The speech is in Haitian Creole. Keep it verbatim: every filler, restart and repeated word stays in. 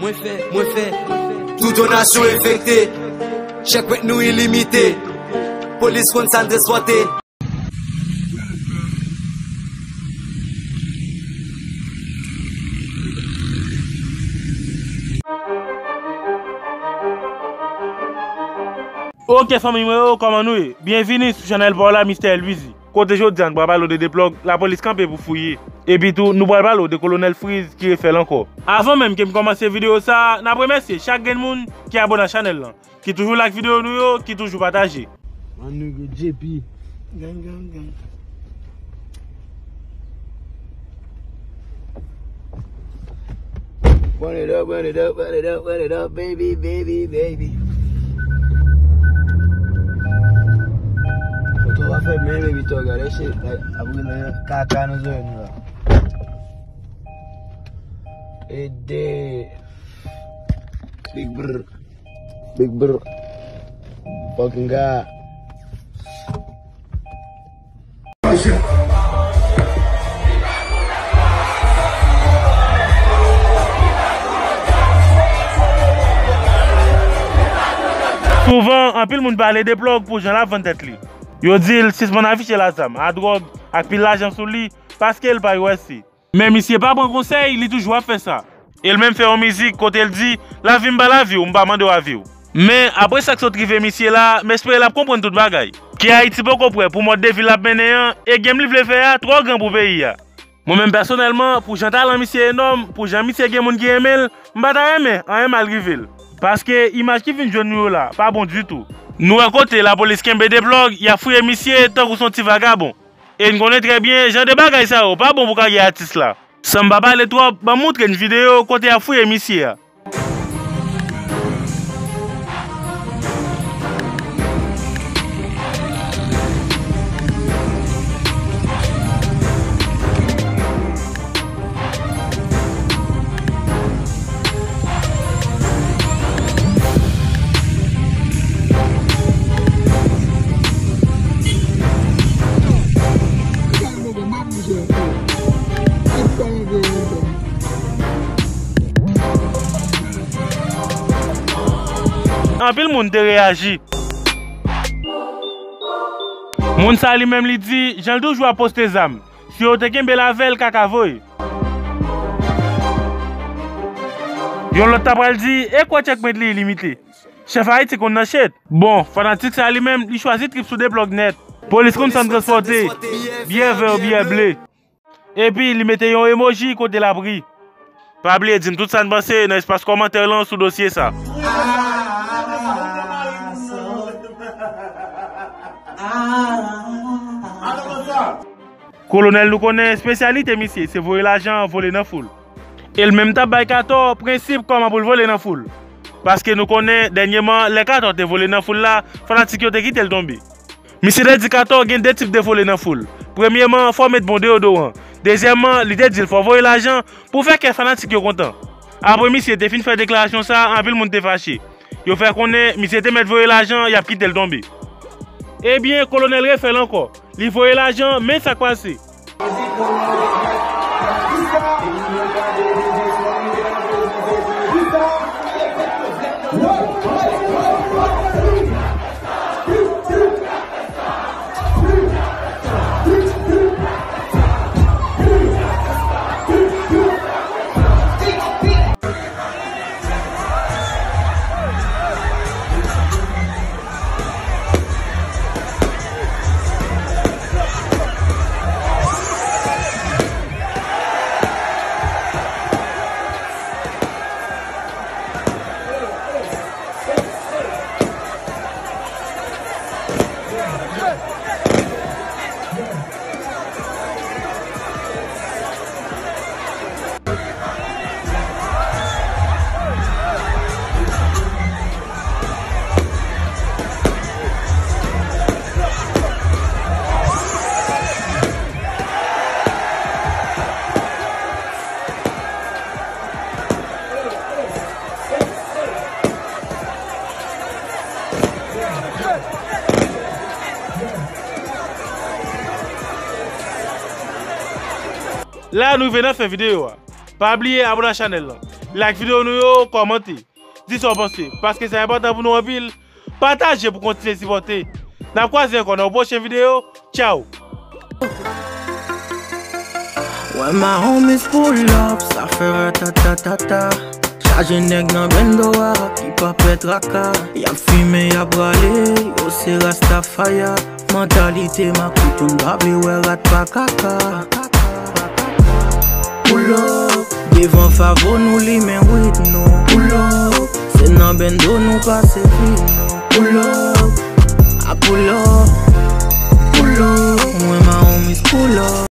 Mwen fè, mwen fè. Tout yon nasyon enfekte. Checkpoint nou ilimite. Polis konn sa n transpòte. Ok, fanmi mwen yo, kòman nou ye? Byenvini sou chanèl pa w la, Mistè Elwizi. Kote jodi a nou pral pale w de de plòg lapolis kanpe pou fouye. Epi tou, nou pral pale w de Kolonèl Freeze ki refè l ankò. Avan menm ke m kòmanse videyo sa a, n ap remèsye chak grenn moun ki abòne a chanèl lan, ki toujou like videyo nou yo, ki toujou pataje. My nigga J P. Gang, gang, gang. Run it up, run it up, run it up, run it up, baby, baby, baby. Foto pa fè men, baby, to gade shit, like, apre nan kaka nou zòrèy nou la. E de Big brr. Big brr. Fucking God. Souvan, anpil moun pale de plòg pou jan l ap vann tèt li. Yo di l sispann afiche l a zam, a dwòg, ak pil lajan sou li, paske l pa U S C. Men misye pa pran konsèy, li toujou ap fè sa. E l menm fè yon mizik kote l di, "Lavi m pa lavi w, m pa mande w avi w." Men, apre sa k sot rive misye la, m espere l ap konprann tout bagay. Ke Ayiti poko prè pou mòd de vi l ap mennen an, e game li vle fè a twò gran pou peyi a. Mwen menm pèsonèlman, pou jan talan misye enòm, pou jan misye gen moun ki renmen l, m pa ta renmen anyen mal rive l. Paske imaj ki vin jwenn nou yo la, pa bon ditou. Nou wè kote lapolis kenbe de plòg, y ap fouye misye tankou s on ti vagabon. E n konnen trè byen, jan de bagay sa yo pa bon pou karyè atis la. San m pa pale twòp, ban m moutre n videyo kote y ap fouye misye a. Anpil moun te reyaji. Moun sa li menm li di, jan l toujou ap poste zam, si yo te kenbe l avè l, kaka voye. Yon lòt ta pral di, e kwè checkpoint li ilimite. Chèf Ayiti konn nan shit. Bon, fanatik sa li menm, li chwazi trip sou de plòg nèt. Polis konn sa n transpòte. Biyè vè, biyè ble. Epi, li mete yon emoji kote l ap ri. Pa bliye di m tout sa n panse nan espas kòmantè lan sou dosye sa. Kolonèl nou konnen espesyalite misye se voye lajan, vole nan foul. E l menm t ap bay Katò prensip kòman pou l vole nan foul. Paske nou konnen dènyèman lè Katò te vole nan foul la, fanatik yo te kite l tonbe. Misye te di Katò gen de tip de vole nan foul. Premyèman, fò w met bon deyodoran. Dezyèmman, li te di l fò w voye lajan pou fè kè fanatik yo kontan. Apre misye te fin fè deklarasyon sa a, anpil moun te fache. Yo fè konnen misye te mèt voye lajan, y ap kite l tonbe. Ebyen, Kolonèl refè l ankò. Li voye lajan, men sa k pase. La nou rive nan fen videyo a. Pa bliye abòne a chanèl lan. Like videyo nou yo, kòmante. Di sa w panse, paske sa enpòtan pou nou anpil. Pataje pou kontinye sipòte. N ap kwaze ankò nan yon pwochen videyo. Tchaw! Wè my homies pull up, sa fè ratatatata. Chaje nèg nan bendo a, ki pa pè traka. Y ap fimen, y ap rale, yo se Rastafaya. Mantalite makout, youn pa vle wè rat pa kaka. Pull up, devan Favo nou limen wid nou. Pull up, se nan bendo nou pase vi nou. Pull up, a pull up, pull up. Mwen my homies pull up.